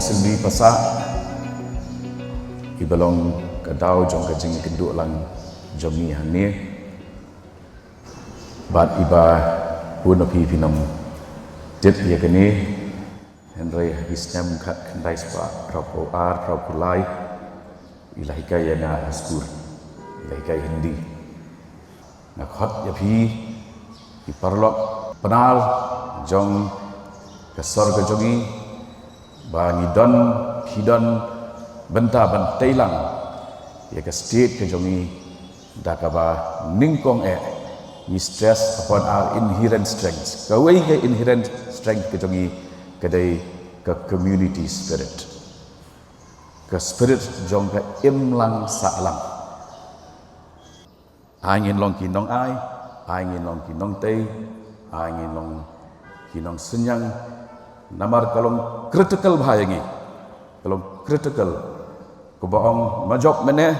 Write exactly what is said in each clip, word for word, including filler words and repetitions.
Sylvie Passah, iba long ka daw jong ka jingïakynduh lang jong ngi hangne. Bad iba bun na phi phin ym tip ïa kane, hynrei ha ki snem khatkhyndai spah phra phew ar phra phew lai, i la hikai ïa nga ha skul, i la hikai Hindi. Nga khot ïa phi ki paralok, pynban jong ka sor ka jong ngi, ba ngi don, phi don, bynta ban tei lang ïa ka state ka jong ngi da kaba nyngkong eh ngi stress upon our inherent strengths. Kawei ka inherent strength ka jong ngi ka dei ka community spirit, ka spirit jong ka im lang sah lang. Ai ngin long ki nongai, ai ngin long ki nongtei, ai ngin long ki nongsynñiang. Namar ka long critical bha ïa ngi, ka long critical. Kumba ong, ma jop mynne,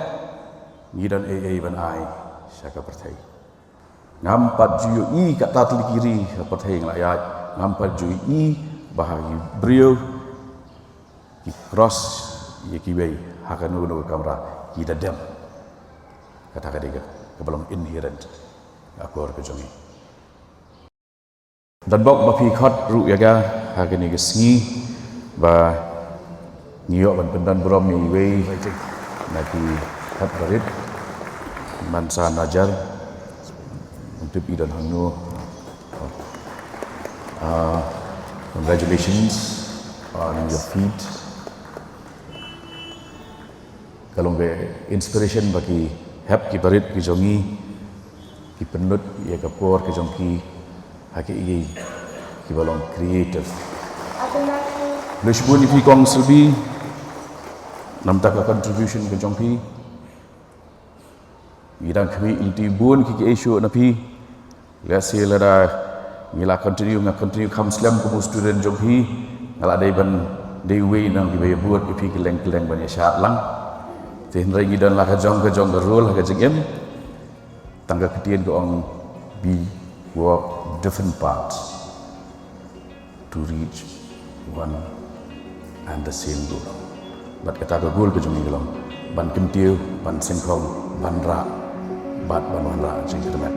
ngi don ei ei ban ai sha ka pyrthei. Ngam pat ju ïohi katta tylli ki ri ha pyrthei nga la ïaid, ngam pat ju ïohi ba ha ki briew ki cross ïa kiwei ha kano kano ka kamra, ki da dem. Kata ka dei ka, kaba long inherent ha ka akor ka jong ngi. Don bok ba phi khot ruh ïa nga ha kane ka sngi ba ngi ïoh ban pyndon burom ïa iwei na ki hep barit, Mansa Najar. Ym tip i don hangno. Ah, congratulations on your feat. Ka long ka inspiration ba ki hep ki barit ki jong ngi ki pynlut ïa ka por ka jong ki ha kiei kiei kiba long creative. Khublei shibun ïa phi Kong Sylvie, namar ka contribution ka jong phi. Ngi dang khmih lynti bun ki kiei shuh na phi. Lehse lada ngi la continue, nga continue kham slem kum u student jong phi, nga la dei ban dei uwei na kiba ïabud ïa phi kylleng kylleng ban ïashad lang. Te hynrei ngi don la ka jong ka jong ka role ha ka jingim. Tang ka ktien ka ong, we walk different paths to reach one and the same goal. Bad kata ka goal ka jong ngi ka long ban kyntiew, ban sengkhong, ban rah bad ban wanrah jingkyrmen.